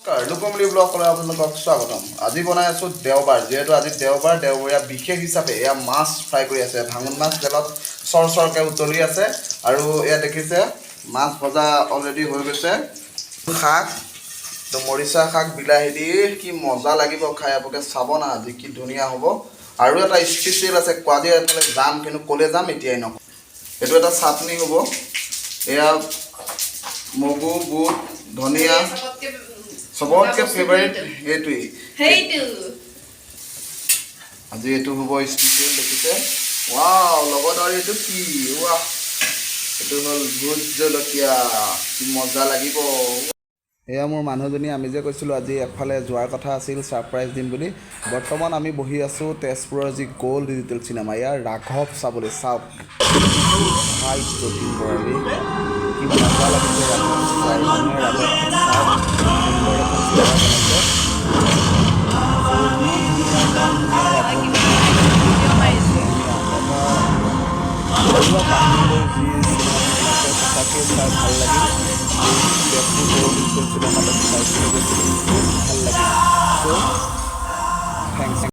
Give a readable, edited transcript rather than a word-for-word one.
নমস্কাৰ, লোকমলি ব্লগলৈ আপোনালোকক স্বাগতম। আজি বনাই আছোঁ দেওবাৰ, যিহেতু আজি দেওবাৰ, দেওবৰীয়া বিশেষ হিচাপে এয়া মাছ ফ্ৰাই কৰি আছে। ভাঙোন মাছ তেলত চৰ চৰকৈ উতলি আছে আৰু এয়া দেখিছে, মাছ ভজা অলৰেডি হৈ গৈছে। শাক তো মৰিচা শাক বিলাহী দি কি মজা লাগিব খাই, আপোনালোকে চাব না আজি কি ধুনীয়া হ'ব। আৰু এটা স্পেচিয়েল আছে, আজি এফালে যাম, কিন্তু ক'লৈ যাম এতিয়াই নকওঁ। এইটো এটা চাটনি হ'ব। এয়া মগু, বুট, ধনিয়া, চবতকে ফেভাৰিট সেইটোৱেই। সেইটো। আজি এইটো হ'ব স্পেচিয়েল, দেখিছে। ৱাও, লগত আৰু এইটো কি? ৱাহ, এইটো হ'ল ভোট জলকীয়া। কি মজা লাগিব! এয়া মোৰ মানুহজনী। আমি যে কৈছিলোঁ আজি এফালে যোৱাৰ কথা আছিল, ছাৰপ্ৰাইজ দিম বুলি। বৰ্তমান আমি বহি আছোঁ তেজপুৰৰ যি গ'ল্ড ডিজিটেল চিনেমা, ইয়াৰ ৰাঘৱ চাবলৈ। চাওক ভাই, যতীন বৰালী, কি মজা লাগিছে ৰাঘৱ চাই। মানুহে ৰাঘৱখন চাওক, সুন্দৰ এখন চিনেমা বনাইছে। ইমান ধুনীয়া, ইমান ধুনীয়া ৰাঘৱ, ধুনীয়া এটা ঘৰুৱা কাহিনী লৈ যি চিনেমাখন বনাইছে, সঁচাকৈ চাই ভাল লাগিল। এই তেজপুৰ গ'ল্ড ডিজিটেল চিনেমাত চাইছিলোঁ, গৈছিলোঁ, খুব ভাল লাগিল।